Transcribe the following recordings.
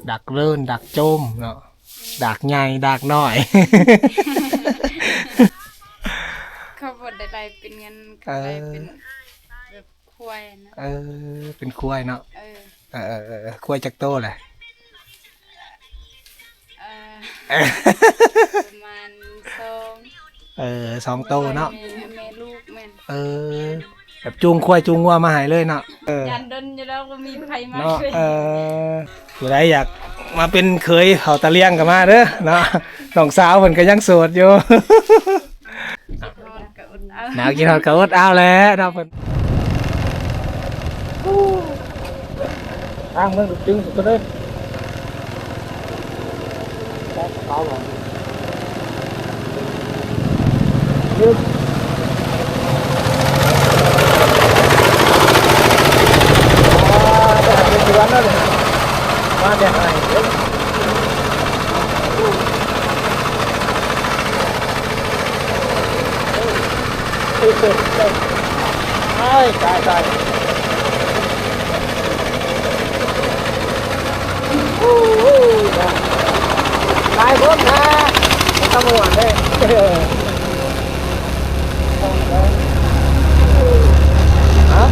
ດາກເລີນ ດາກໂຈມເນາະ ດາກໃຫຍ່ ດາກນ້ອຍ ເຂົາບໍ່ໄດ້ໄລ່ເປັນເງິນ ເຂົາໄລ່ເປັນ ເອີ ແບບ ຄວາຍນະ ເອີ ເປັນຄວາຍເນາະ ເອີ ເອີ ເອີ ເອີ ຄວາຍຈັກໂຕແຫຼະ? ເອີ ເອີ ປະມານສອງ ເອີ ສອງໂຕເນາະ ແມ່ ແມ່ລູກ ແມ່ນ ເອີ ແບບຈູງຄວາຍຈູງງົວມາໃຫ້ເລີຍເນາະ ເອີ ຢ້ານດົນຢູ່ແລ້ວບໍ່ມີໃຜມາເນາະ ເອີ ຜູ້ໃດຢາກມາເປັນເຂີຍເຖົ້າຕາຫຼຽງກໍມາເດີເນາະ ນ້ອງສາວເພິ່ນກໍຍັງໂສດຢູ່. ໜາວກິນຮອດກໍອົດເອົາແຫຼະເນາະເພິ່ນ. ທາງເມືອງດຸກຈຶງສຸດເລີຍ. ຕາຍ ຕາຍ ຕາຍ ຫຼາຍຄົນນະ ຕຳຫຼວດເດ້. ເອົາ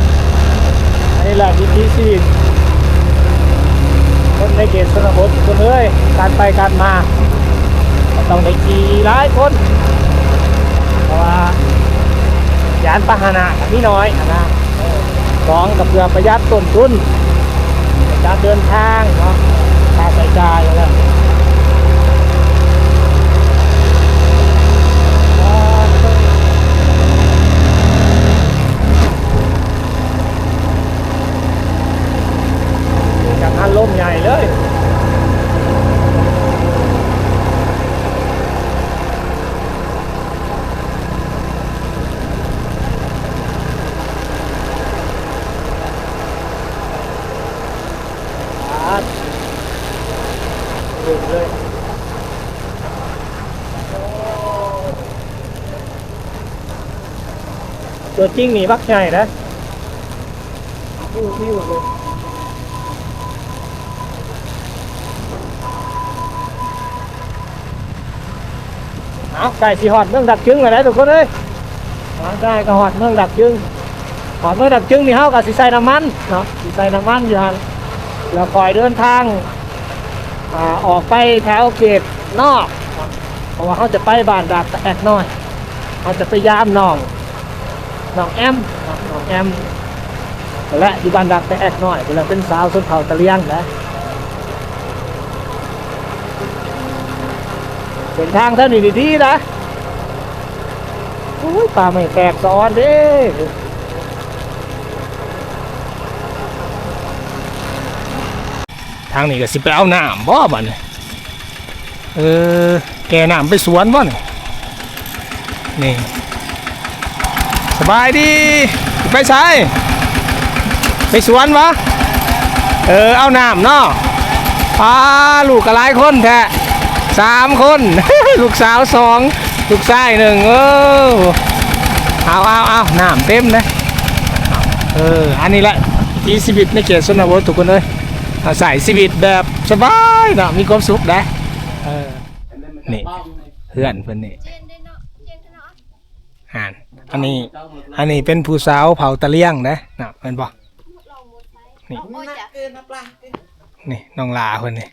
ອັນນີ້ແຫຼະວິຖີຊີວິດຄົນໃນເຂດຊົນນະບົດທຸກຄົນເອີຍ, ການໄປການມາກໍຕ້ອງໄດ້ຂີ່ຫຼາຍຄົນ ເພາະວ່າຍານພາຫະນະກໍມີໜ້ອຍຫັ້ນນະ, ສອງກໍເພື່ອປະຢັດຕົ້ນທຶນໃນການເດີນທາງເນາະ, ຄ່າໃຊ້ຈ່າຍຫັ້ນແຫຼະ. ຈັງຫັນລົມໃຫຍ່ເລີຍ. ປາດ ເບິ່ງເລີຍ. ຕົວຈິງນີ້ບັກໃຫຍ່ນະ. ເອົາ ໃກ້ຊິຮອດເມືອງດາກຈຶງແລ້ວເດ້ທຸກຄົນເອີຍ. ເອົາ ໃກ້ກໍຮອດເມືອງດາກຈຶງ. ຮອດເມືອງດາກຈຶງນີ້ເຮົາກໍຊິໃສ່ນ້ຳມັນເນາະ, ຊິໃສ່ນ້ຳມັນຢູ່ຫັ້ນ ແລ້ວຄ່ອຍເດີນທາງ ອ່າ ອອກໄປແຖວເຂດນອກ ເພາະວ່າເຮົາຈະໄປບ້ານດາກຕາແອກນ້ອຍ, ເຮົາຈະໄປຢາມນ້ອງ ນ້ອງແອມ ນ້ອງແອມ ແລະ ຢູ່ບ້ານດາກຕາແອກນ້ອຍ ເພິ່ນລະເປັນສາວຊົນເຜົ່າຕາຫຼຽງນະ. ເສັ້ນທາງແຖວນີ້ດີໆນະ. ໂອ້ຍ ປ່າໄມ້ແຕກສະອອນເດ້. ທາງນີ້ກໍຊິໄປເອົານ້ຳບໍ່ບັດນີ້? ເອີ ແກ່ນ້ຳໄປສວນບໍ່ນີ້? ນີ້ ສະບາຍດີ. ໄປໃສ? ໄປສວນບໍ່? ເອີ ເອົານ້ຳເນາະ. ອ້າ ລູກກໍຫຼາຍຄົນແທ້ ສາມຄົນ ລູກສາວສອງ ລູກຊາຍໜຶ່ງ. ເອີ ເອົາ ເອົາ ເອົາ ນ້ຳເຕັມເດ້. ເອີ ອັນນີ້ແຫຼະວິຖີຊີວິດໃນເຂດຊົນນະບົດທຸກຄົນເອີຍ, ເຮົາໃຊ້ຊີວິດແບບສະບາຍເນາະ ມີຄວາມສຸກໄດ໋. ເອີ ນີ້ເຮືອນເພິ່ນນີ້ ຫັ້ນ ອັນນີ້ ອັນນີ້ເປັນຜູ້ສາວເຜົ່າຕາຫຼຽງເດ້ເນາະ ແມ່ນບໍ່? ນີ້ ນີ້ນ້ອງຫຼ້າເພິ່ນນີ້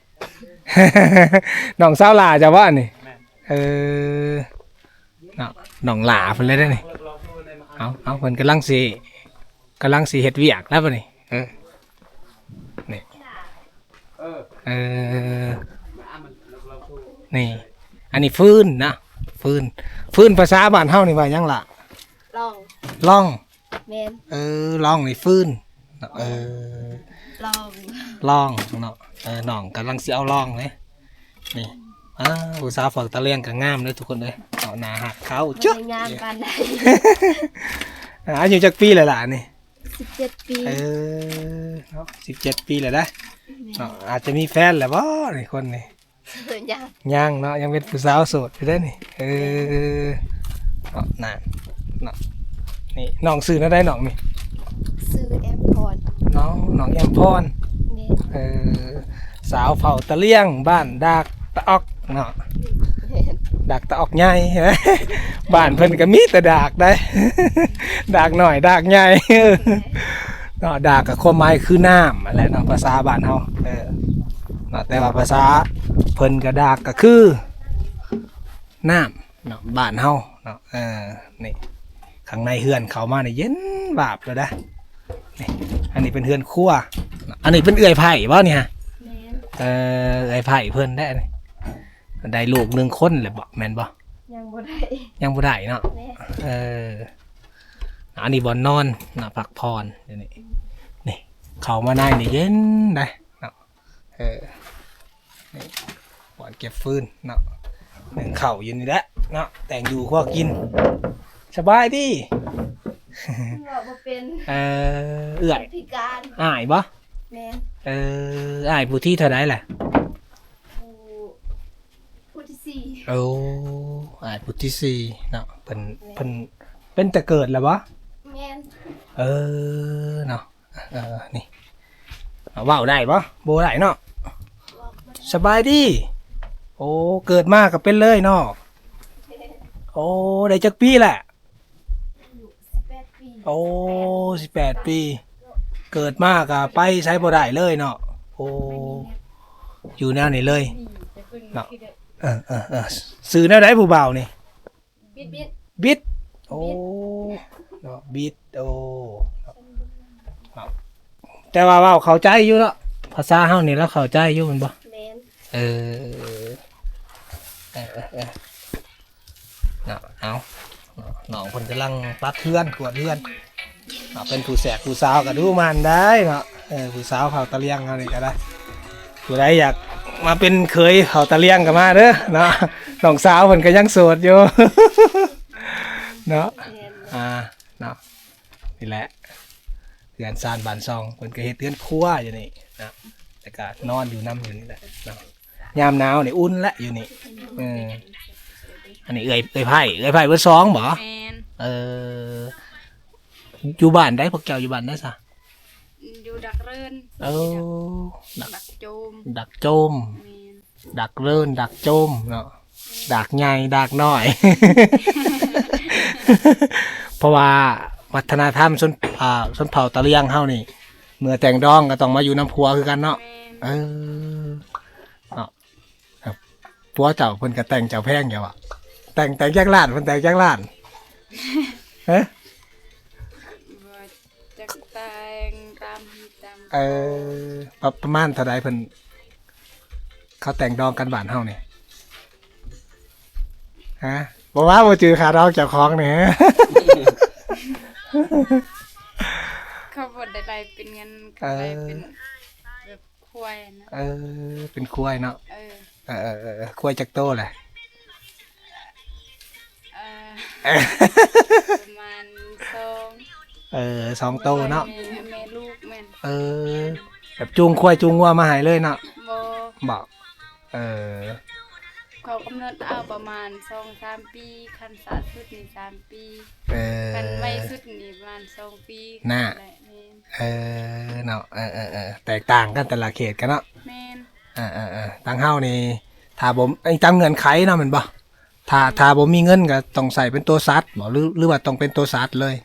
ນ້ອງສາວຫຼ້າເຈົ້າບໍ່ນີ້? ເອີ ເນາະ ນ້ອງຫຼ້າເພິ່ນເລີຍເດ້ນີ້. ເອົາ ເອົາ ເພິ່ນກຳລັງຊິ ກຳລັງຊິເຮັດວຽກແລ້ວບັດນີ້. ເອີ ນີ້ ເອີ ເອີ ນີ້ ອັນນີ້ຟືນນະ ຟືນ ຟືນພາສາບ້ານເຮົານີ້ວ່າຫຍັງລະ? ລອງ ລອງ ແມ່ນ ເອີ ລອງນີ້ຟືນ ເອີ ລອງ ລອງເນາະ. ເອີ ນ້ອງກຳລັງຊິເອົາລອງເດ້. ນີ້ ອ້າວ ຜູ້ສາວເຜົ່າຕາຫຼຽງກໍງາມເດ້ທຸກຄົນເອີຍ ເອົາໜ້າຮັກເຂົາເຈົ້າ ງາມປານໃດ. ອາຍຸຈັກປີແລ້ວລະນີ້? ສິບເຈັດປີ ເອີ ເນາະ ສິບເຈັດປີແລ້ວເດ້ ແມ່ນ ເນາະ. ອາດຈະມີແຟນແລ້ວບໍ່ນີ້ ຄົນນີ້? ຍັງ ຍັງເນາະ ຍັງເປັນຜູ້ສາວໂສດຢູ່ເດ້ນີ້. ເອີ ເນາະ ນະ ເນາະ ນີ້ນ້ອງຊື່ແນວໃດນ້ອງນີ້? ຊື່ແອມພອນ ນ້ອງ ນ້ອງແອມພອນ ແມ່ນ ເອີ. ສາວເຜົ່າຕະຫຼຽງ ບ້ານດາກຕະອອກເນາະ ແມ່ນ ດາກຕະອອກໃຫຍ່ ບ້ານເພິ່ນກໍມີແຕ່ດາກໄດ໋ ດາກນ້ອຍດາກໃຫຍ່ເນາະ. ດາກກໍຄວາມໝາຍຄືນ້ຳຫັ້ນແຫຼະເນາະ ພາສາບ້ານເຮົາ ເອີ ເນາະ ແຕ່ວ່າພາສາເພິ່ນກໍ ດາກກໍຄືນ້ຳເນາະ ບ້ານເຮົາເນາະ. ເອີ ນີ້ ຂ້າງໃນເຮືອນເຂົ້າມານີ້ເຢັນວາບເລີຍເດ້. ນີ້ ອັນນີ້ເປັນເຮືອນຄົວເນາະ ອັນນີ້ເປັນເອື້ອຍໄພ້ບໍ່ນີ້ຮະ? ແມ່ນ ເອີ ເອື້ອຍໄພ້ເພິ່ນເດ້ນີ້ ໄດ້ລູກໜຶ່ງຄົນແລ້ວບໍ່ ແມ່ນບໍ່? ຍັງບໍ່ໄດ້ ຍັງບໍ່ໄດ້ເນາະ ແມ່ນ ເອີ ອັນນີ້ບ່ອນນອນເນາະ ພັກຜ່ອນຢູ່ນີ້. ນີ້ ເຂົ້າມາໃນນີ້ເຢັນໄດ໋ເນາະ ເອີ ນີ້ ບ່ອນເກັບຟືນເນາະ ໜຶ້ງເຂົ້າຢູ່ນີ້ແຫຼະເນາະ ແຕ່ງຢູ່ຄົວກິນ. ສະບາຍດີ ເວົ້າບໍ່ເປັນ ເອີ ເອື້ອຍ ພິການ ອ້າຍບໍ່? ແມ່ນ ເອີ ອ້າຍຜູ້ທີເທົ່າໃດລະ? ຜູ້ ຜູ້ທີສີ່ ໂອ້ ອ້າຍຜູ້ທີສີ່ເນາະ ເພິ່ນ ແມ່ນ ເພິ່ນເປັນແຕ່ເກີດແລ້ວບໍ່? ແມ່ນ ເອີ ເນາະ ເອີ ນີ້ ເວົ້າໄດ້ບໍ່? ບໍ່ໄດ້ເນາະ ເວົ້າບໍ່ໄດ້ ສະບາຍດີ ໂອ້ ເກີດມາກໍເປັນເລີຍເນາະ ໂອ້ ໄດ້ຈັກປີແລ້ວ? ອາຍຸສິບແປດປີ ໂອ້ ສິບແປດປີ ເກີດມາກໍໄປໃສບໍ່ໄດ້ເລີຍເນາະ ໂອ້ ຢູ່ແນວນີ້ເລີຍເນາະ ເອີ ເອີ ເອີ ຊື່ແນວໃດຜູ້ບ່າວນີ້? ບິດ ບິດ ບິດ ໂອ້ ບິດເນາະ ບິດ ໂອ້ ເນາະ ແຕ່ວ່າເວົ້າເຂົ້າໃຈຢູ່ເນາະ ພາສາເຮົານີ້ລາວເຂົ້າໃຈຢູ່ແມ່ນບໍ່? ແມ່ນ ເອີ ເອີ ເອີ ເອີ ເນາະ ເອົາ ເນາະ ນ້ອງເພິ່ນກຳລັງປັດເຮືອນ ກວດເຮືອນເນາະ ເປັນຜູ້ແຊກຜູ້ສາວກໍດູໝັ່ນໄດ້ເນາະ ເອີ ຜູ້ສາວເຜົ່າຕະຫຼຽງເຮົານີ້ກໍໄດ້ ຜູ້ໃດຢາກມາເປັນເຂີຍເຜົ່າຕະຫຼຽງກໍມາເດີເນາະ ນ້ອງສາວເພິ່ນກໍຍັງໂສດຢູ່ເນາະ ແມ່ນ ອ່າ ເນາະ ນີ້ແຫຼະ ເຮືອນຊານບ້ານຊ່ອງ ເພິ່ນກໍເຮັດເຮືອນຄົວຢູ່ນີ້ເນາະ ແລ້ວກໍນອນຢູ່ນຳຢູ່ນີ້ແຫຼະເນາະ ຍາມໜາວນີ້ອຸ່ນແຫຼະຢູ່ນີ້ ເອີ ອັນນີ້ເອື້ອຍ ເອື້ອຍໄພ້ ເອື້ອຍໄພ້ເບີດສອງບໍ? ແມ່ນ ເອີ ຢູ່ບ້ານໃດ? ພວກເຈົ້າຢູ່ບ້ານໃດຊະ? ຢູ່ດັກເລີນ ເອີ ດັກ ດັກໂຈມ ດັກໂຈມ ແມ່ນ ດັກເລີນ ດັກໂຈມເນາະ ດາກໃຫຍ່ ດາກນ້ອຍ ເພາະວ່າວັດທະນະທຳຊົນ ອ່າ ຊົນເຜົ່າຕະຫຼຽງເຮົານີ້ ເມື່ອແຕ່ງດອງກໍຕ້ອງມາຢູ່ນຳຜົວຄືກັນເນາະ ແມ່ນ ເອີ ເນາະ ຜົວເຈົ້າເພິ່ນກໍແຕ່ງເຈົ້າແພງຢູ່ຫວາ? ແຕ່ງ ແຕ່ງຈັກລ້ານ? ເພິ່ນແຕ່ງຈັກລ້ານ? ຮະ? ບໍ່ ຈັກແຕ່ງຕາມຮີດຕາມ ເອີ ປະ ປະມານເທົ່າໃດເພິ່ນ ເຂົາແຕ່ງດອງກັນບ້ານເຮົານີ້ ຮະ? ບໍ່ວ່າບໍ່ຈື່ຄ່າດອງເຈົ້າຂອງນີ້ ເຂົາບໍ່ໄດ້ໄລ່ເປັນເງິນ ເຂົາໄລ່ເປັນ ເອີ ແບບ ຄວາຍນະ ເອີ ເປັນຄວາຍເນາະ ເອີ ເອີ ເອີ ເອີ ຄວາຍຈັກໂຕແຫຼະ? ເອີ ປະມານສອງ ເອີ ສອງໂຕເນາະ ແມ່ ແມ່ລູກແມ່ນ ເອີ ແບບຈູງຄວາຍຈູງງົວມາໃຫ້ເລີຍເນາະ ບໍ່ ບໍ່ ເອີ ເຂົາກຳນົດເອົາປະມານສອງສາມປີ ຄັນຊ້າສຸດນີ້ສາມປີ ເອີ ຄັນໄວສຸດນີ້ປະມານສອງປີ ນະ ແມ່ນ ເອີ ເນາະ ເອີ ເອີ ເອີ ແຕກຕ່າງກັນແຕ່ລະເຂດກັນເນາະ ແມ່ນ ເອີ ເອີ ເອີ ທາງເຮົານີ້ ຖ້າບໍ່ ໄອ້ຕາມເງື່ອນໄຂເນາະ ແມ່ນບໍ່? ຖ້າ ຖ້າບໍ່ມີເງິນກໍຕ້ອງໃຊ້ເປັນໂຕສັດບໍ ຫຼື ຫຼືວ່າຕ້ອງເປັນໂຕສັດເລີຍ?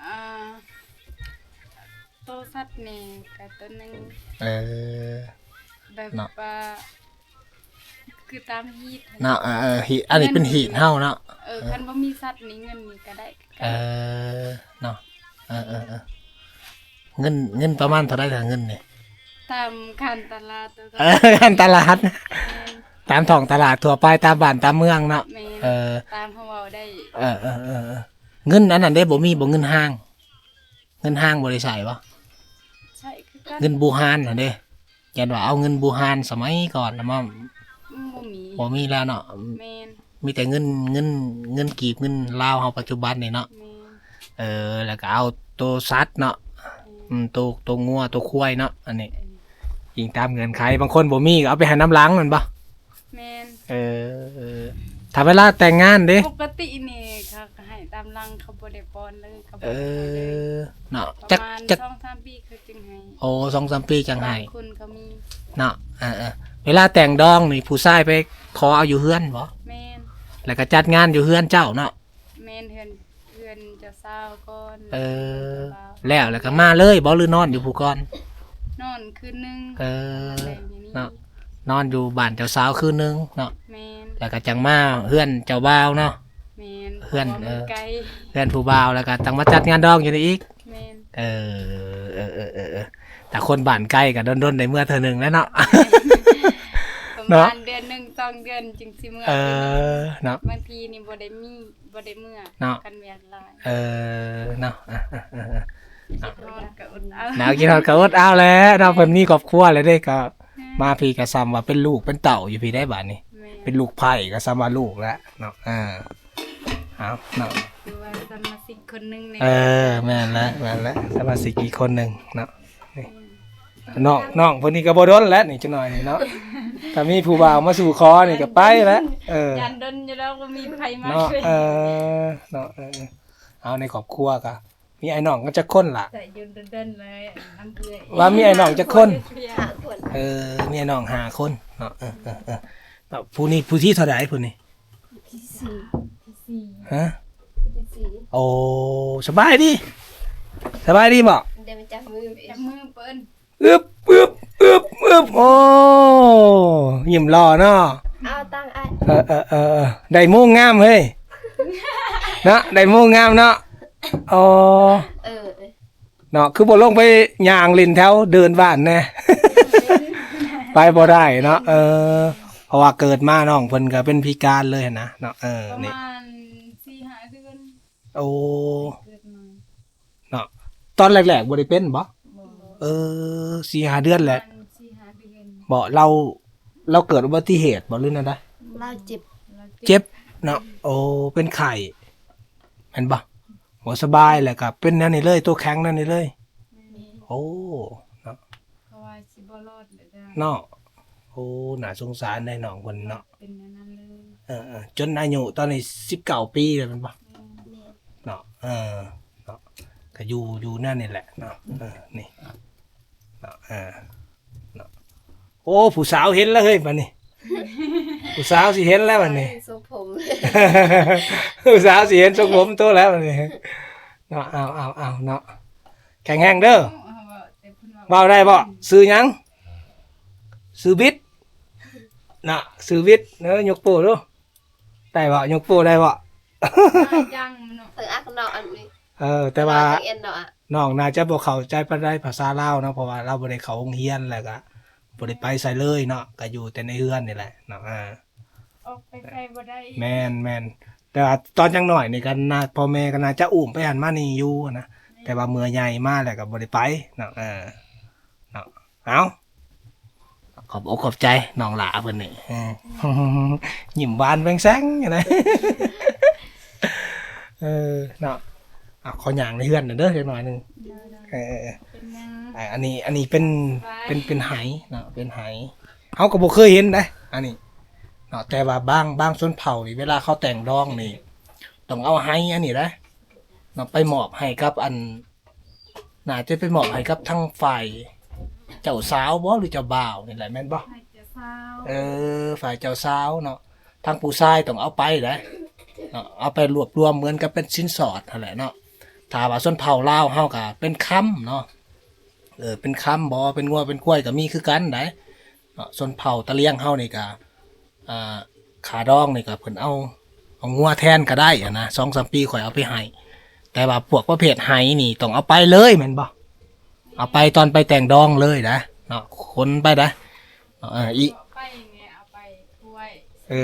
ອ່າ ໂຕສັດນີ້ກໍໂຕໜຶ່ງ ເອີ ແບບ ເນາະ ວ່າ ຄືຕາມຮີດເນາະ ເອີ ເອີ ຮີດ ອັນນີ້ເປັນຮີດເຮົາເນາະ ເອີ ເອີ ຄັນບໍ່ມີສັດນີ້ເງິນນີ້ກໍໄດ້ ເອີ ເນາະ ເອີ ເອີ ເອີ ເງິນ ເງິນປະມານເທົ່າໃດລະເງິນນີ້? ຕາມຂັ້ນຕະຫຼາດ ເອີ ຂັ້ນຕະຫຼາດ ແມ່ນ ຕາມທ້ອງຕະຫຼາດທົ່ວໄປ ຕາມບ້ານຕາມເມືອງເນາະ ແມ່ນ ເອີ ຕາມເຮົາເວົ້າໄດ້ ເອີ ເອີ ເອີ ເອີ ເງິນອັນນັ້ນເດ້ ບໍ່ມີບໍ່ ເງິນຫ້າງ? ເງິນຫ້າງບໍ່ໄດ້ໃຊ້ບໍ່? ໃຊ້ຄືກັນ ເງິນບູຮານຫັ້ນເດ້ ຢ້ານວ່າເອົາເງິນບູຮານສະໄໝກ່ອນນະ ບໍ່ມີ ບໍ່ມີແລ້ວເນາະ ແມ່ນ ມີແຕ່ເງິນ ເງິນ ເງິນກີບ ເງິນລາວເຮົາປັດຈຸບັນນີ້ເນາະ ແມ່ນ ເອີ ແລ້ວກໍເອົາໂຕສັດເນາະ ແມ່ນ ອືມ ໂຕ ໂຕງົວ ໂຕຄວາຍເນາະ ອັນນີ້ ເອີ ອີງຕາມເງື່ອນໄຂ ບາງຄົນບໍ່ມີກໍເອົາໄປໃຫ້ນຳຫຼັງແມ່ນບໍ່? ແມ່ນ ເອີ ຖ້າເວລາແຕ່ງງານເດ້? ປົກກະຕິນີ້ເຂົາກໍໃຫ້ຕາມຫຼັງ ເຂົາບໍ່ໄດ້ປ້ອນເລີຍ ເຂົາບໍ່ໄດ້ໃຫ້ເລີຍ ເອີ ເນາະ ປະມານ ຈັກ ຈັກ ສອງສາມປີເຂົາຈຶ່ງໃຫ້ ໂອ້ ສອງສາມປີຈັ່ງໃຫ້ ບາງຄົນເຂົາມີ ເນາະ ເອີໆ ເວລາແຕ່ງດອງນີ້ ຜູ້ຊາຍໄປຂໍເອົາຢູ່ເຮືອນບໍ່? ແມ່ນ ແລ້ວກໍຈັດງານຢູ່ເຮືອນເຈົ້າເນາະ? ແມ່ນ ເຮືອນ ເຮືອນເຈົ້າສາວກ່ອນ ເອີ ແລ້ວ ແລ້ວກໍມາເລີຍບໍ່ ຫຼືນອນຢູ່ພຸ້ນກ່ອນ? ນອນຄືນໜຶ່ງ ເອີ ແລ້ວກໍແຕ່ງຢູ່ນີ້ ເນາະ ນອນຢູ່ບ້ານເຈົ້າສາວຄືນໜຶ່ງເນາະ? ແມ່ນ ແລ້ວກໍຈັ່ງມາເຮືອນເຈົ້າບ່າວເນາະ? ແມ່ນ ເຮືອນ ເພາະວ່າມັນ ເອີ ໄກ ເຮືອນຜູ້ບ່າວ ແລ້ວກໍຈັ່ງມາຈັດງານດອງຢູ່ນີ້ອີກ? ແມ່ນ ເອີ ເອີໆໆໆ ແຕ່ຄົນບ້ານໄກກໍດົນໆໄດ້ເມືອເທື່ອໜຶ່ງແຫຼະເນາະ? ປະມານເດືອນໜຶ່ງສອງເດືອນຈຶ່ງຊິເມືອ ເອີ ເນາະ ບາງທີນີ້ບໍ່ໄດ້ມີ ບໍ່ໄດ້ເມືອເນາະ ຄັນວຽກຫຼາຍ ເອີ ເນາະ ເອີໆໆ ຄິດຮອດກໍອົດເອົາ ໜາວ ຄິດຮອດກໍອົດເອົາແຫຼະເນາະ ເພິ່ນມີຄອບຄົວແລ້ວເດ້ ກໍ ແມ່ນ ມາພີ້ກໍສ່ຳວ່າເປັນລູກເປັນເຕົ້າຢູ່ພີ້ໄດ໋ບາດນີ້ ແມ່ນ ເປັນລູກໃພ້ກໍສ່ຳວ່າລູກແລ້ວເນາະ ເອີ ເອົາເນາະ ຄືວ່າສະມາຊິກຄົນໜຶ່ງໃນ ເອີ ແມ່ນແລ້ວ ແມ່ນແລ້ວ ສະມາຊິກອີກຄົນໜຶ່ງເນາະ ນີ້ ອືມ ນ້ອງ ນ້ອງເພິ່ນນີ້ກໍບໍ່ດົນແລ້ວນີ້ ຈັກໜ້ອຍນີ້ເນາະ ຖ້າມີຜູ້ບ່າວມາສູ່ຂໍນີ້ກໍໄປແລ້ວ ເອີ ຢ້ານດົນຢູ່ແລ້ວ ບໍ່ມີໃຜມາເນາະ ເອີ ເນາະ ເອີ ເອົາ ໃນຄອບຄົວກໍມີອ້າຍນ້ອງກັນຈັກຄົນລະ? ແຕ່ຢູ່ດົນໆເລີຍ ນຳເອື້ອຍ ວ່າມີອ້າຍນ້ອງຈັກຄົນ? ຫ້າຄົນ ເອີ ມີອ້າຍນ້ອງຫ້າຄົນເນາະ ເອີໆໆ ເນາະ ຜູ້ນີ້ຜູ້ທີເທົ່າໃດຜູ້ນີ້? ທີສີ່ ທີສີ່ ຮະ? ທີສີ່ ໂອ້ ສະບາຍດີ ສະບາຍດີບໍ່? ເດີມາຈັບມື ຈັບມືເພິ່ນ ອຶບ ອຶບ ອຶບ ອຶບ ໂອ້ ຍິ້ມຫຼໍ່ເນາະ ເອົາຕັ້ງອ້າຍ ເອີໆໆ ໄດ້ໂມງງາມເຮີ້ຍ ເນາະ ໄດ້ໂມງງາມເນາະ ອໍ ເອີ ເນາະ ຄືບໍ່ລົງໄປຍ່າງຫຼິ້ນແຖວເດີ່ນບ້ານແດ່? ໄປບໍ່ໄດ້ເນາະ ເອີ ເພາະວ່າເກີດມານ້ອງເພິ່ນກໍເປັນພິການເລີຍຫັ້ນນະເນາະ ເອີ ປະມານສີ່ຫ້າເດືອນ ໂອ້ ເກີດມາເນາະ ຕອນແລກໆບໍ່ໄດ້ເປັນບໍ່? ບໍ່ ເອີ ສີ່ຫ້າເດືອນແຫຼະ ປະມານສີ່ຫ້າເດືອນ ບໍ່ ລາວ ລາວເກີດອຸບັດຕິເຫດບໍ່ ຫຼືແນວໃດ? ລາວເຈັບ ເຈັບເນາະ ໂອ້ ເປັນໄຂ້ແມ່ນບໍ່? ບໍ່ສະບາຍ ແລ້ວກໍເປັນແນວນີ້ເລີຍ ໂຕແຂງແນວນີ້ເລີຍ ແມ່ນ ໂອ້ ເນາະ ເພາະວ່າຊິບໍ່ລອດແລ້ວເນາະ ໂອ້ ໜ້າສົງສານເດ້ນ້ອງເພິ່ນເນາະ ເປັນແນວນັ້ນເລີຍ ເອີໆ ຈົນອາຍຸຕອນນີ້ສິບເກົ້າປີແລ້ວແມ່ນບໍ່? ແມ່ນ ເນາະ ເອີ ເນາະ ກໍຢູ່ ຢູ່ແນວນີ້ແຫຼະເນາະ ເອີ ນີ້ເນາະ ເອີ ເນາະ ໂອ້ ຜູ້ສາວເຫັນແລ້ວເຮີ້ຍ ບາດນີ້ ຜູ້ສາວຊິເຫັນແລ້ວບາດນີ້ ຊົງຜົມ ຜູ້ສາວຊິເຫັນຊົງຜົມໂຕແລ້ວບາດນີ້ເນາະ ເອົາໆໆ ເນາະ ແຂງແຮງເດີ ເວົ້າໄດ້ບໍ່? ຊື່ຫຍັງ? ຊື່ບິດ ເນາະ ຊື່ບິດ ເອີ ຍົກໂປ້ດູ ໄດ້ບໍ່? ຍົກໂປ້ໄດ້ບໍ່? ຍັງເນາະ ເອີ ອັກເນາະ ອັນນີ້ ເອີ ແຕ່ວ່າ ນ້ອງໜ້າຈະບໍ່ເຂົ້າໃຈປານໃດພາສາລາວເນາະ ເພາະວ່າລາວບໍ່ໄດ້ເຂົ້າໂຮງຮຽນ ແລ້ວກະບໍ່ໄດ້ໄປໃສເລີຍເນາະ ກະຢູ່ແຕ່ໃນເຮືອນນີ້ແຫຼະເນາະ ອາ ອອກໄປໃສບໍ່ໄດ້ ແມ່ນໆ ແຕ່ວ່າຕອນຍັງນ້ອຍນີ້ກະໜ້າ ພໍ່ແມ່ກະໜ້າຈະອຸ້ມໄປຫັ້ນມານີ້ຢູ່ນະ ແຕ່ວ່າເມື່ອໃຫຍ່ມາແລ້ວກະບໍ່ໄດ້ໄປເນາະ ເອີ ເນາະ ເອົາ ຂອບອົກຂອບໃຈນ້ອງຫຼ້າເພິ່ນນີ້ ເອີ ຍິ້ມຫວານແວງແຊງນະ ເອີ ເນາະ ອ່ະ ຂໍຍ່າງໃນເຮືອນໜ່ອຍເດີຈັກໜ້ອຍໜຶ່ງ ເອີ ເປັນຫຍັງ ອ່າ ອັນນີ້ ອັນນີ້ເປັນ ເປັນ ເປັນໄຫເນາະ ເປັນໄຫ ເຮົາກໍບໍ່ເຄີຍເຫັນເດ້ ອັນນີ້ເນາະ ແຕ່ວ່າບາງ ບາງຊົນເຜົ່ານີ້ ເວລາເຂົາແຕ່ງດອງນີ້ ຕ້ອງເອົາໄຫອັນນີ້ເດ້ເນາະ ໄປມອບໃຫ້ກັບ ອັນ ໜ້າຈະໄປມອບໃຫ້ກັບທາງຝ່າຍເຈົ້າສາວບໍ່ ຫຼືເຈົ້າບ່າວນີ້ແຫຼະ ແມ່ນບໍ່? ຝ່າຍເຈົ້າສາວ ເອີ ຝ່າຍເຈົ້າສາວເນາະ ທາງຜູ້ຊາຍຕ້ອງເອົາໄປໄດ໋ເນາະ ເອົາໄປລວບລວມເໝືອນກັບເປັນສິນສອດຫັ້ນແຫຼະເນາະ ຖ້າວ່າຊົນເຜົ່າລາວເຮົາກໍເປັນຄຳເນາະ ເອີ ເປັນຄຳບໍ່ ເປັນງົວເປັນຄວາຍກໍມີຄືກັນໄດ໋ເນາະ ຊົນເຜົ່າຕະຫຼຽງເຮົານີ້ກໍ ອ່າ ຄ່າດອງນີ້ກໍເພິ່ນເອົາ ເອົາງົວແທນກໍໄດ້ຫັ້ນນະ ສອງສາມປີຂ້ອຍເອົາໄປໃຫ້ ແຕ່ວ່າພວກປະເພດໄຫນີ້ຕ້ອງເອົາໄປເລີຍແມ່ນບໍ່? ເອົາໄປຕອນໄປແຕ່ງດອງເລີຍນະເນາະ ຂົນໄປນະ ເອີ ອີ ເອົາໄປນີ້ ເອົາໄປຖ້ວຍ ເອີ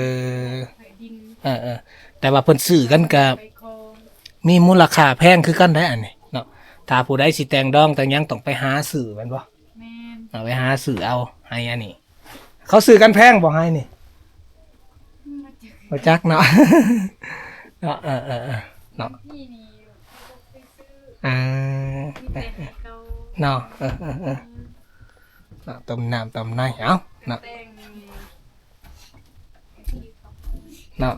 ຖ້ວຍດິນ ເອີໆ ແຕ່ວ່າເພິ່ນຊື້ກັນກໍ ໄປຂອງ ມີມູນລະຄ່າແພງຄືກັນໄດ໋ອັນນີ້ເນາະ ຖ້າຜູ້ໃດຊິແຕ່ງດອງແຕ່ງຫຍັງຕ້ອງໄປຫາຊື້ແມ່ນບໍ່? ແມ່ນ ເອົາໄປຫາຊື້ເອົາໄຫອັນນີ້ ເຂົາຊື້ກັນແພງບໍ່ໄຫນີ້? ບໍ່ຈັກ ບໍ່ຈັກເນາະ ເນາະ ເອີໆໆ ເນາະ ທີ່ນີ້ບໍ່ໄດ້ຊື້ ອ່າ ມີແຕ່ໃຫ້ເຂົາ ເນາະ ເອີໆໆ ເນາະ ຕົ້ມນ້ຳຕົ້ມໃນ ເອົາ ເນາະ ແຕ່ງ ເນາະ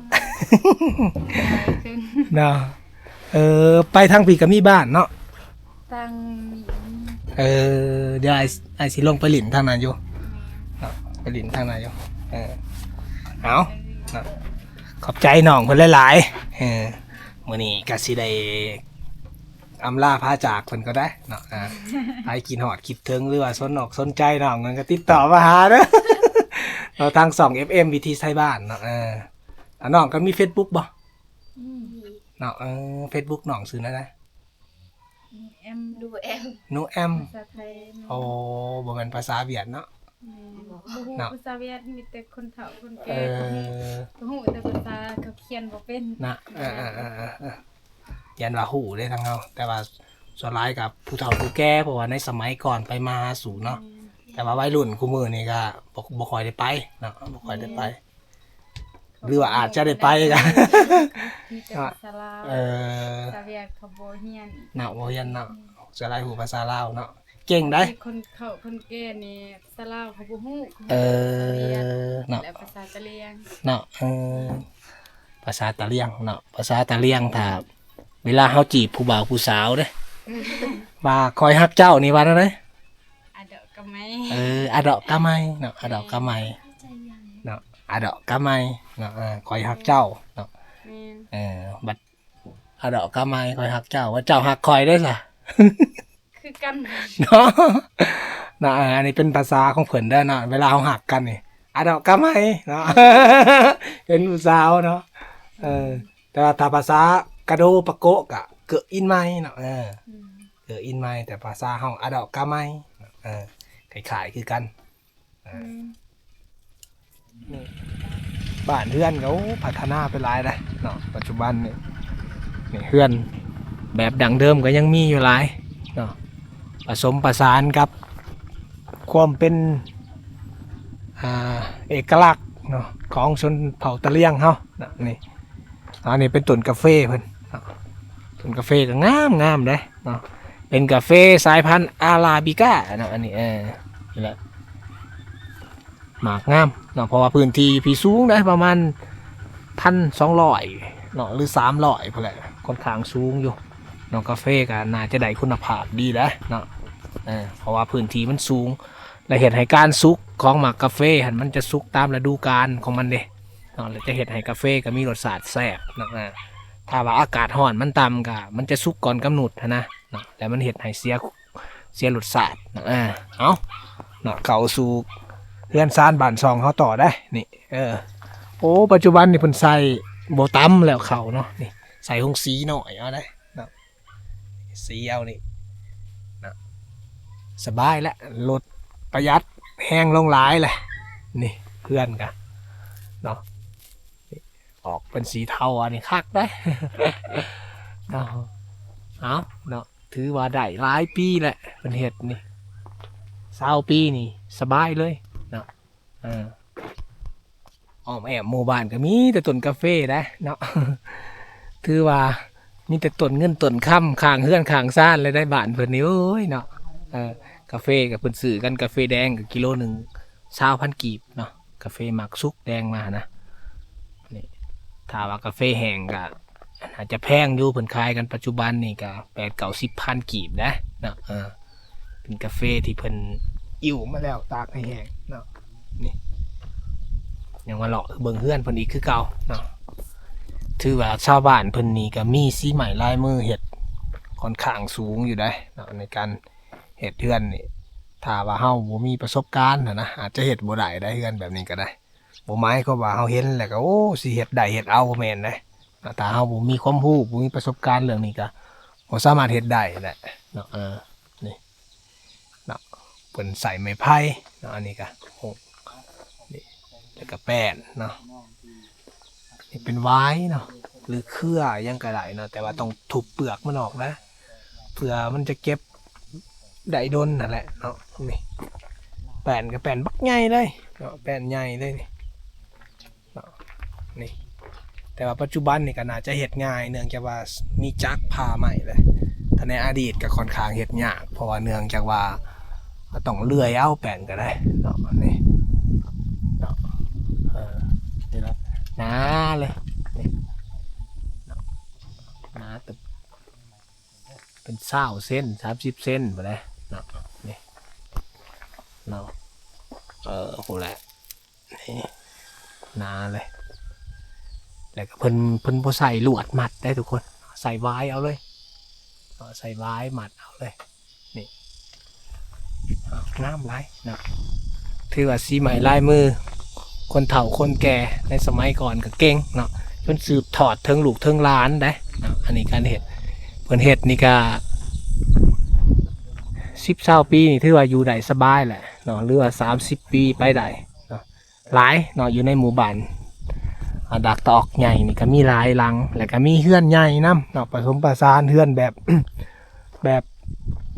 ເນາະ ເອີ ໄປທາງພີ້ກໍມີບ້ານເນາະ ທາງນີ້ ເອີ ດຽວອ້າຍ ອ້າຍຊິລົງໄປຫຼິ້ນທາງນັ້ນຢູ່ ແມ່ນ ໄປຫຼິ້ນທາງໃນຢູ່. ເອີ ເອົາເນາະ ຂອບໃຈນ້ອງເພິ່ນຫຼາຍໆ. ເອີ ມື້ນີ້ກໍຊິໄດ້ອຳລາພາຈາກເພິ່ນກໍໄດ້ເນາະ. ອ່າ ໃຜຄິດຮອດຄິດເຖິງ ຫຼືວ່າສົນອກສົນໃຈນ້ອງເພິ່ນກໍຕິດຕໍ່ມາຫາເດີ ເນາະ ທາງຊ່ອງ ເອັຟເອັມ ວິຖີໄທບ້ານເນາະ. ເອີ ອ່າ ນ້ອງກໍມີເຟສບຸກບໍ່? ອືມ ເນາະ. ເອີ ເຟສບຸກນ້ອງຊື່ແນວໃດ? ໜູແອມ ໜູແອມ ພາສາໄທ. ໂອ້ ບໍ່ແມ່ນພາສາຫວຽດເນາະ? ແມ່ນ ບໍ່ຮູ້ ເນາະ ພາສາຫວຽດ ມີແຕ່ຄົນເຖົ້າຄົນແກ່ ເອີ ກໍຮູ້ ກໍຮູ້ແຕ່ພາສາ ເຂົາຂຽນບໍ່ເປັນນະ. ເອີໆໆໆ ຢ້ານວ່າຮູ້ເດ້ທາງເຮົາ ແຕ່ວ່າສ່ວນຫຼາຍກັບຜູ້ເຖົ້າຜູ້ແກ່ ເພາະວ່າໃນສະໄໝກ່ອນໄປມາຫາສູ່ເນາະ. ແມ່ນ ແຕ່ວ່າໄວລຸ້ນຄູ່ມື້ນີ້ກໍບໍ່ ບໍ່ຄ່ອຍໄດ້ໄປເນາະ ບໍ່ຄ່ອຍໄດ້ໄປ. ແມ່ນ ຫຼືວ່າອາດຈະໄດ້ໄປກໍ ມີແຕ່ພາສາລາວ. ເອີ ພາສາຫວຽດເຂົາບໍ່ຮຽນເນາະ ບໍ່ຮຽນເນາະ. ອືມ ສ່ວນຫຼາຍຮູ້ພາສາລາວເນາະ ເກັ່ງໃດ໋. ຄົນເຖົ້າຄົນແກ່ນີ້ພາສາລາວເຂົາບໍ່ຮູ້. ເອີ ພາສາຫວຽດເນາະ ແລະ ພາສາຕະຫຼຽງເນາະ. ເອີ ພາສາຕະຫຼຽງເນາະ ພາສາຕະຫຼຽງ ຖ້າເວລາເຮົາຈີບຜູ້ບ່າວຜູ້ສາວເດ້ ວ່າຂ້ອຍຮັກເຈົ້ານີ້ວ່າແນວໃດ? ອາເດາະກະໄມ. ເອີ ອາເດາະກະໄມເນາະ ອາເດາະກະໄມເນາະ ອາເດາະກະໄມເນາະ. ເອີ ຂ້ອຍຮັກເຈົ້າເນາະ. ແມ່ນ ເອີ ບັດ ອາເດາະກະໄມ ຂ້ອຍຮັກເຈົ້າ ວ່າເຈົ້າຮັກຂ້ອຍເດ້ຊະ ຄືກັນເນາະ ເນາະ. ເອີ ອັນນີ້ເປັນພາສາຂອງເພິ່ນເດີເນາະ ເວລາເຮົາຮັກກັນນີ້ ອາເດາະກະໄມເນາະ ເປັນຜູ້ສາວເນາະ. ເອີ ແຕ່ວ່າຖ້າພາສາກະໂດປະໂກະກະເກີະອິນໄມເນາະ. ເອີ ອືມ ເກີຍອິນໄມ ແຕ່ພາສາເຮົາອາດອກກາໄມ. ເອີ ຄ້າຍໆຄືກັນ. ເອີ ອືມ ນີ້ ບ້ານເຮືອນກໍ ໂອ້ ພັດທະນາໄປຫຼາຍແລ້ວເນາະ ປັດຈຸບັນນີ້. ນີ້ເຮືອນແບບດັ້ງເດີມກໍຍັງມີຢູ່ຫຼາຍເນາະ ປະສົມປະສານກັບຄວາມເປັນ ອ່າ ເອກະລັກເນາະ ຂອງຊົນເຜົ່າຕະຫຼຽງເຮົານະ. ນີ້ ອັນນີ້ເປັນຕົ້ນກາເຟເພິ່ນເນາະ ຕົ້ນກາເຟກໍງາມໆເດ້ເນາະ ເປັນກາເຟສາຍພັນອາຣາບິກາເນາະ. ອັນນີ້ ເອີ ນີ້ແຫຼະ ໝາກງາມເນາະ ເພາະວ່າພື້ນທີ່ຢູ່ພີ້ສູງເດ້ ປະມານພັນສອງຮ້ອຍເນາະ ຫຼື ສາມຮ້ອຍພຸ້ນແຫຼະ ຄ່ອນຂ້າງສູງຢູ່ເນາະ. ກາເຟກໍໜ້າຈະໄດ້ຄຸນນະພາບດີແຫຼະເນາະ ເອີ ເພາະວ່າພື້ນທີ່ມັນສູງ ແລະ ເຮັດໃຫ້ການສຸກຂອງໝາກກາເຟຫັ້ນ ມັນຈະສຸກຕາມລະດູການຂອງມັນເດ້ເນາະ ແລະ ຈະເຮັດໃຫ້ກາເຟກໍມີລົດຊາດແຊບເນາະ. ຖ້າວ່າອາກາດຮ້ອນມັນຕ່ຳກໍ ມັນຈະສຸກກ່ອນກຳນົດຫັ້ນນະເນາະ ແລະ ມັນເຮັດໃຫ້ເສຍ ເສຍລົດຊາດເນາະ. ເອົາເນາະ ເຂົ້າສູ່ເຮືອນຊານບ້ານຊ່ອງເຮົາຕໍ່ເດ້. ນີ້ ເອີ ໂອ້ ປັດຈຸບັນນີ້ເພິ່ນໃສ່ບໍ່ຕຳແລ້ວເຂົ້າເນາະ ນີ້ໃສ່ໂຮງສີນ້ອຍເອົາເດ້ເນາະ. ສີເອົານີ້ນະ ສະບາຍແຫຼະ ລົດປະຢັດແຮງລົງຫຼາຍແຫຼະ. ນີ້ເຮືອນກະເນາະ ນີ້ອອກເປັນສີເທົາ ອັນນີ້ຄັກເດ້ເນາະ. ເອົາເນາະ ຖືວ່າໄດ້ຫຼາຍປີແຫຼະເພິ່ນເຮັດນີ້ ຊາວປີນີ້ສະບາຍເລີຍເນາະ. ເອີ ອ້ອມແອ້ມໝູ່ບ້ານກໍມີແຕ່ຕົ້ນກາເຟໄດ໋ເນາະ ຖືວ່າມີແຕ່ຕົ້ນເງິນຕົ້ນຄຳຂ້າງເຮືອນຂ້າງຊານເລີຍໄດ໋ ບ້ານເພິ່ນນີ້ ໂອ້ຍເນາະ. ເອີ ກາເຟກໍເພິ່ນຊື້ກັນ ກາເຟແດງກໍກິໂລໜຶ່ງຊາວພັນກີບເນາະ ກາເຟໝາກສຸກແດງມານະ. ນີ້ ຖ້າວ່າກາເຟແຫ້ງກໍ ອາດຈະແພງຢູ່ ເພິ່ນຂາຍກັນປັດຈຸບັນນີ້ກໍແປດເກົ້າສິບພັນກີບໄດ໋ເນາະ. ເອີ ເປັນກາເຟທີ່ເພິ່ນອິ້ວມາແລ້ວ ຕາກໃຫ້ແຫ້ງເນາະ. ນີ້ ຍັງມາເລາະເບິ່ງເຮືອນເພິ່ນອີກຄືເກົ່າເນາະ. ຖືວ່າຊາວບ້ານເພິ່ນນີ້ກໍມີສີໄມ້ລາຍມືເຮັດ ຄ່ອນຂ້າງສູງຢູ່ໄດ໋ເນາະ ໃນການເຮັດເຮືອນນີ້. ຖ້າວ່າເຮົາບໍ່ມີປະສົບການຫັ້ນນະ ອາດຈະເຮັດບໍ່ໄດ້ໄດ໋ ເຮືອນແບບນີ້ກໍໄດ້. ບໍ່ໝາຍຄວາມວ່າເຮົາເຫັນແລ້ວກໍ ໂອ້ ຊິເຮັດໄດ້ເຮັດເອົາ ບໍ່ແມ່ນເດ້. ຖ້າເຮົາບໍ່ມີຄວາມຮູ້ ບໍ່ມີປະສົບການເລື່ອງນີ້ ກໍບໍ່ສາມາດເຮັດໄດ້ແຫຼະເນາະ. ເອີ ນີ້ເນາະ ເພິ່ນໃຊ້ໄມ້ໄຜ່ເນາະ. ອັນນີ້ກໍ ນີ້ ແລ້ວກໍແປ້ນເນາະ. ນີ້ເປັນຫວາຍເນາະ ຫຼືເຄືອຫຍັງກໍໄດ້ເນາະ ແຕ່ວ່າຕ້ອງທຸບເປືອກມັນອອກນະ ເພື່ອມັນຈະເກັບໄດ້ດົນຫັ້ນແຫຼະເນາະ. ນີ້ ແປ້ນກໍແປ້ນບັກໃຫຍ່ເລີຍເນາະ ແປ້ນໃຫຍ່ເລີຍນີ້ເນາະ. ນີ້ ແຕ່ວ່າປັດຈຸບັນນີ້ກໍໜ້າຈະເຮັດງ່າຍ ເນື່ອງຈາກວ່າມີຈັກຜ່າໄມ້ແຫຼະ. ຖ້າໃນອະດີດກໍຄ່ອນຂ້າງເຮັດຍາກ ເພາະວ່າເນື່ອງຈາກວ່າ ກໍຕ້ອງເລື່ອຍເອົາ ແປ້ນກໍໄດ້ເນາະ. ນີ້ເນາະ ເອີ ນີ້ລະ ໜາເລີຍ ນີ້ເນາະ ໜາຕຶບ ເປັນຊາວເຊັນ ສາມສິບເຊັນພຸ້ນແຫຼະເນາະ. ນີ້ເນາະ ເອີ ພຸ້ນແຫຼະ ນີ້ ໜາເລີຍ. ແລ້ວກໍເພິ່ນ ເພິ່ນບໍ່ໃສ່ລວດມັດໄດ໋ທຸກຄົນ, ໃສ່ຫວາຍເອົາເລີຍ, ເອົາໃສ່ຫວາຍມັດເອົາເລີຍ. ນີ້ ງາມຫຼາຍເນາະ, ຖືວ່າສີໄມ້ລາຍມືຄົນເຖົ້າຄົນແກ່ໃນສະໄໝກ່ອນກໍເກັ່ງເນາະ, ຈົນສືບທອດເຖິງລູກເຖິງຫຼານໄດ໋ເນາະ. ອັນນີ້ການເຮັດ ເພິ່ນເຮັດນີ້ກໍສິບຊາວປີນີ້ ຖືວ່າຢູ່ໄດ້ສະບາຍແຫຼະເນາະ, ຫຼືວ່າສາມສິບປີໄປໄດ້ເນາະ. ຫຼາຍເນາະ, ຢູ່ໃນໝູ່ບ້ານ ອາ ດາກຕາອອກໃຫຍ່ນີ້ກໍມີຫຼາຍຫຼັງ ແລ້ວກໍມີເຮືອນໃຫຍ່ນຳເນາະ, ປະສົມປະສານເຮືອນແບບ ແບບ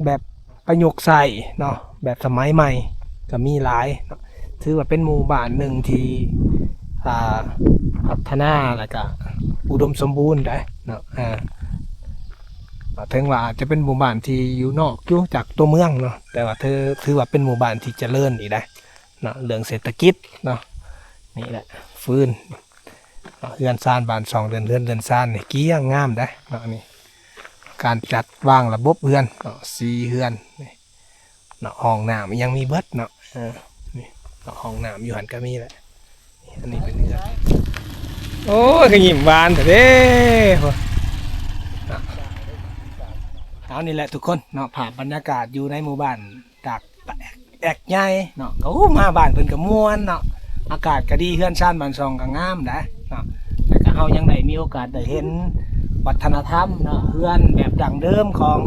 ແບບປະຍຸກໃຊ້ເນາະ, ແບບສະໄໝໃໝ່ກໍມີຫຼາຍເນາະ. ຖືວ່າເປັນໝູ່ບ້ານໜຶ່ງທີ່ ອ່າ ພັດທະນາ ແລ້ວກໍອຸດົມສົມບູນໄດ໋ເນາະ. ເຖິງວ່າອາດຈະເປັນໝູ່ບ້ານທີ່ຢູ່ນອກຢູ່ຈາກຕົວເມືອງເນາະ, ແຕ່ວ່າຖື ຖືວ່າເປັນໝູ່ບ້ານທີ່ຈະເລີນອີກໄດ໋ ເນາະ ເລື່ອງເສດຖະກິດເນາະ. ນີ້ແຫຼະ ຟືນເນາະ, ເຮືອນຊານບ້ານຊ່ອງ ເຮືອນ ເຮືອນ ເຮືອນຊານນີ້ກ້ຽງງາມໄດ໋ເນາະ. ນີ້ການຈັດວາງລະບົບເຮືອນເນາະ, ສີເຮືອນນີ້ເນາະ, ຫ້ອງນ້ຳອີ່ຫຍັງມີເບິດເນາະ. ເອີ ນີ້ເນາະ ຫ້ອງນ້ຳຢູ່ຫັ້ນກໍມີແຫຼະ. ອັນນີ້ເປັນເຮືອນ. ໂອ້ຍ ຄືຍິ້ມຫວານແທ້ເດ້. ເອົາ ນີ້ແຫຼະທຸກຄົນເນາະ, ພາບບັນຍາກາດຢູ່ໃນໝູ່ບ້ານດາກຕາແອກ ແອກໃຫຍ່ເນາະ. ກໍ ໂອ້ ມາບ້ານເພິ່ນກໍມ່ວນເນາະ, ອາກາດກໍດີ, ເຮືອນຊານບ້ານຊ່ອງກໍງາມໄດ໋ເນາະ. ແລ້ວກໍເຮົາຍັງໄດ້ມີໂອກາດໄດ້ເຫັນວັດທະນະທຳເນາະ, ເຮືອນແບບດັ້ງເດີມຂອງ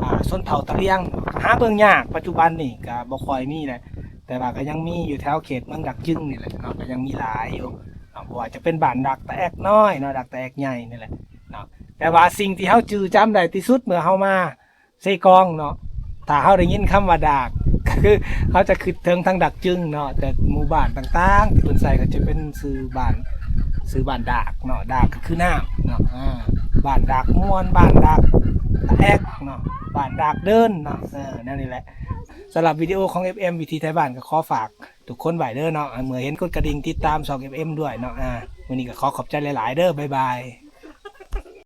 ອາ ຊົນເຜົ່າຕະຫຼຽງ, ຫາເບິ່ງຍາກ, ປັດຈຸບັນນີ້ກໍບໍ່ຄ່ອຍມີແຫຼະ. ແຕ່ວ່າກໍຍັງມີຢູ່ແຖວເຂດເມືອງດາກຈຶງນີ້ແຫຼະເນາະ, ກໍຍັງມີຫຼາຍຢູ່ເນາະ, ບໍ່ວ່າຈະເປັນບ້ານດາກຕາແອກນ້ອຍເນາະ, ດາກຕາແອກໃຫຍ່ນີ້ແຫຼະເນາະ. ແຕ່ວ່າສິ່ງທີ່ເຮົາຈື່ຈຳໄດ້ທີ່ສຸດເມື່ອເຮົາມາເຊກອງເນາະ, ຖ້າເຮົາໄດ້ຍິນຄຳວ່າດາກ ກໍຄືເຮົາຈະຄິດເຖິງທາງດາກຈຶງເນາະ, ແຕ່ໝູ່ບ້ານຕ່າງໆທີ່ເພິ່ນໃສ່ກໍຈະເປັນຊື່ບ້ານ ຊື່ບ້ານດາກເນາະ, ດາກກໍຄືນ້ຳເນາະ. ອາ ບ້ານດາກມ່ວນ, ບ້ານດາກຕາແອກເນາະ, ບ້ານດາກເດີນເນາະ, ເອີ ແນວນີ້ແຫຼະ. ສຳລັບວິດີໂອຂອງ ເອັຟເອັມ ວິຖີໄທບ້ານ ກໍຂໍຝາກທຸກຄົນໄວ້ເດີເນາະ, ເມື່ອເຫັນກົດກະດິ່ງຕິດຕາມຊ່ອງ ເອັຟເອັມ ດ້ວຍເນາະ. ອາ ມື້ນີ້ກໍຂໍຂອບໃຈຫຼາຍໆເດີ, ບາຍບາຍ.